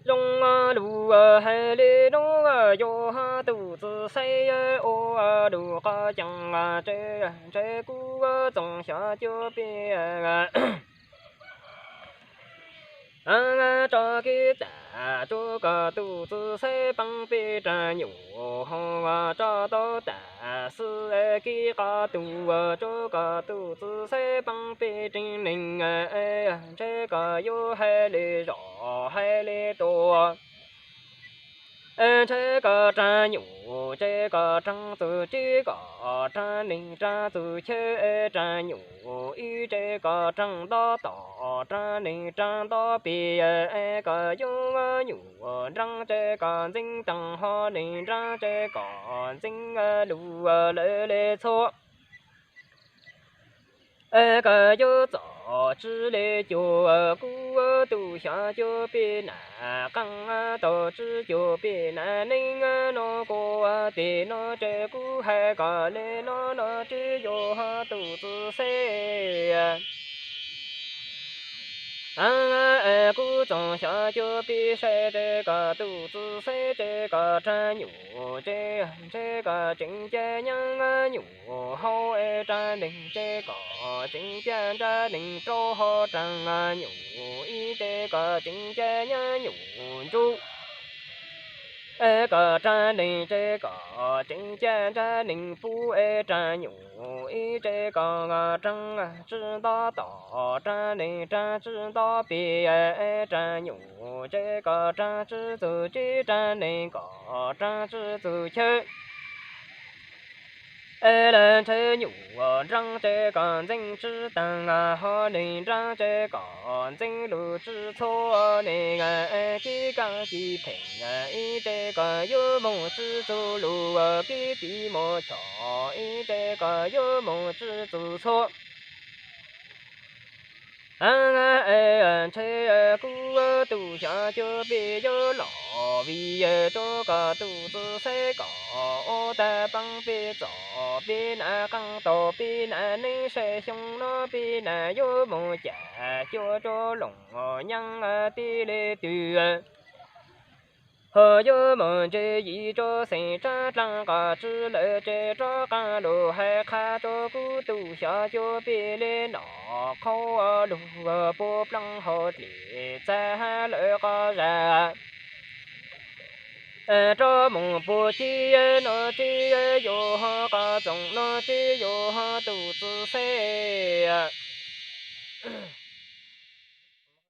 Zoo lug hais li no, yog tus txiv xeeb ua lug qhov cai, ntshe kuv txoos xyov cuag peb tso kev tag rua kom tus txiv xeeb poob peb rab nyuj, ho tso tau tag xwb kev qhov tug rua kom tus txiv xeeb poob peb tsev neeg. Ntshe kom yuav hais li zog hais li tuag, ntshe kom rab nyuj ntshe kom rab txug tsev, kom rab neeg rab txug chaw, rab nyuj ib ntshe kom rab nto tom, rab neeg rab nto pem, kom yuav nyuj nraab ntshe kom ntxeev taag, ho neeg nraab ntshe kom ntxeev lug lawv le txhua. Kom yuav txom tsi le cuag kuv tus xyov cuag peb nam qeej, txom tsi cuag peb nam neeg no. Kuv tes no ntshe kuv hais kom le no, no tseem yog tus txiv xeeb. Kuv txoos xyov cuag peb saib, ntshe kom tus txiv xeeb ntshe kom rab nyuj ntshe, ntshe kom tseem ca nyaab nyuj hau, rab neeg ntshe kom tseem ca ntshe neeg rau, ho rab nyuj ib ntshe kom tseem ca nyaab nyuj ntsuj, kom rab neeg ntshe kom tseem ca ntshe neeg pub, rab nyuj ib ntshe kom rab tsi nto tom, rab neeg rab tsi nto pem, rab nyuj ntshe kom rab tsi txug tsev, rab neeg kom rab tsi txug chaw. Lawv ntshe nyuj nraab ntshe kom ntxeev tsi taag, ho neeg nraab ntshe kom ntxeev lug tsi txhua. Neeg kev kaaj ci pheej ib ntshe kom yuav moog tsi txug lug, kev tiv moog chom ib ntshe kom yuav moog tsi txug txhua. Ntshe kuv tus xyov cuag peb yuav los vim rua kom tus txiv xeeb kom ua tag poob peb txom, peb nam qeej tau peb nam neeg saib xyoo no peb nam yuav moog cam cuag rua loog nyaab teb le twg, ho yuav moog ntsib yim rua xeem tsab dlaab qhov tsi lawm, ntshe rov qaab lug hais qha rua kuv tus xyov cuag peb le nom qhauv lug puag plaab hauv dlej txag lawm qhov zag. Rov moog puag ceg no tseem yuav ho qhov txoos no tseem yuav ho tus txiv xeeb.